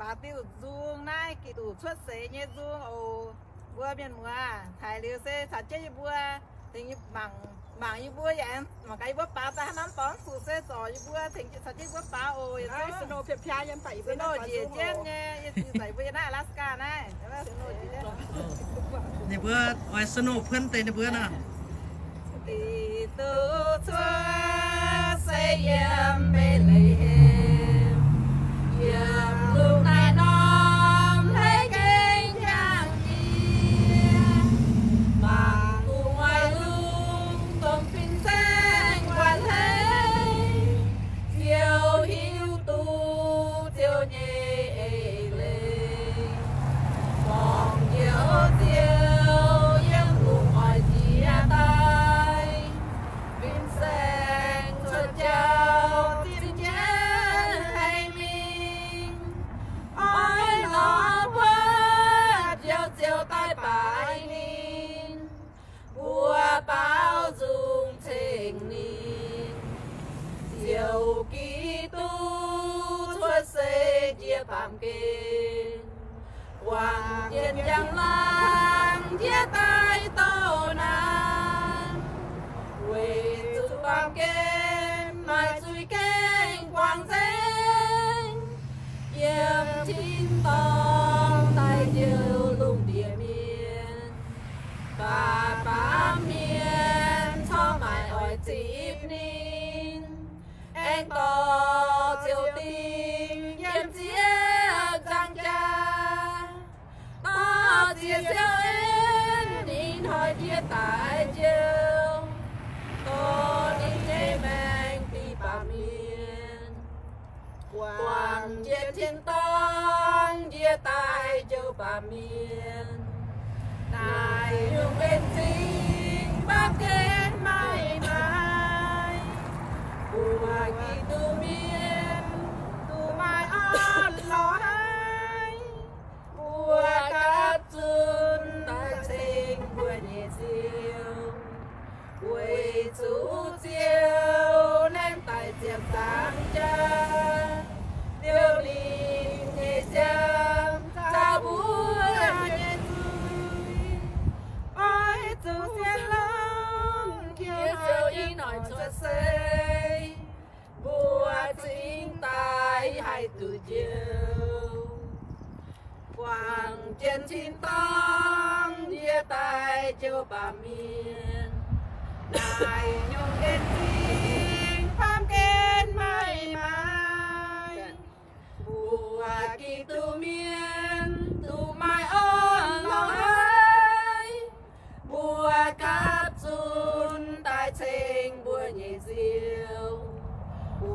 Baaux diuh nzung naaiv, Giduc cuotv seix nyei nzung oc. Mbuo mienh muoz haiz liuz se caux jienv yie mbuo, tengx mangc, mangc yie mbuo yaac mangc gaax yie mbuo baaux daaih haaix norm dorngx zuqc se zorc yie mbuo tengx caux jienv yie mbuo baaux oc. Snow njiec jienv nyei, yie zaic mbuo yiem naaiv Alaska naaiv. Ninh mbuo oix snow puonv deix ninh mbuo nor. Giduc cuotv seix yiem Mbetc^le^hem, yiem lungh naaiv norm hleix gengh jangx jiex, mangc gu'nguaaic lungh domh fin-saeng gu'nguaaic hleix, ziouc hiuv duqv Ziouv nyei eix leiz. Borngz Njoux Ziouv yiem gu'nguaaic jiex daaih, fin-saeng cuotv jauv zinh njiec haiz mingh. Oix lorz buatc Njoux Ziouv daaih baaix ninh, mbuo baaux nzung ceng ninh. Ziouv Giduc cuotv seix njiec baamh gen, guangc jienv njang-laangc njiec daaih douh naanc, weic zuqc baamh gen maaih zuiz gengh guangc nzengc. Yiem tin-dorngh daaih njoux lungh ndiev mienh, baac baamh mienh corc maiv oix zipv ninh. Aengx dorh Ziouv dingc yiem ziepc nzaangc jaax, dorh ziex siou en ih hnoi njiec daaih njoux, dorh ninh nyei maengc dingc baamh mienh, guangc jienv tin-dorngh njiec daaih njoux baamh mienh. Naaiv nyungc en-zingh baamh gen maiv maaih, mbuo Giduc mienh duqv maaih orn-lorqc haic. Mbuo gapv zunv daaih ceng mbuo nyei Ziouv, weic zuqc Ziouv naaiv daaih ziepc nzaangc jaax, liouh ninh nyei nziaamv nzaaux mbuo nyei zuiz. Oix zuqc sienx longx, Ziouv ih hnoi cuotv seix, mbuo cingx daaih haih duqv njoux, guangc jienv tin-dorngh njiec daaih njoux baamh mienh. Naaiv nyungc en-zingh baamh gen maiv maaih, mbuo Giduc mienh duqv maaih orn-lorqc haic. Mbuo gapv zunv daaih ceng mbuo nyei Ziouv,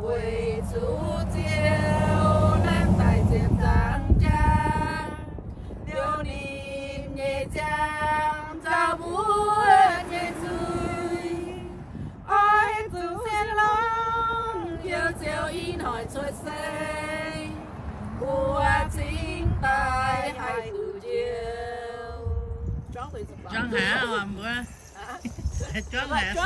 weic zuqc Ziouv naaiv daaih ziepc nzaangc jaax, liouh ninh nyei nziaamv nzaaux mbuo nyei zuiz. Oix zuqc sienx longx, liouh Ziouv ih hnoi cuotv seix, mbuo cingx daaih haih duqv njoux. Juangc haic mbuo. Juangc haic.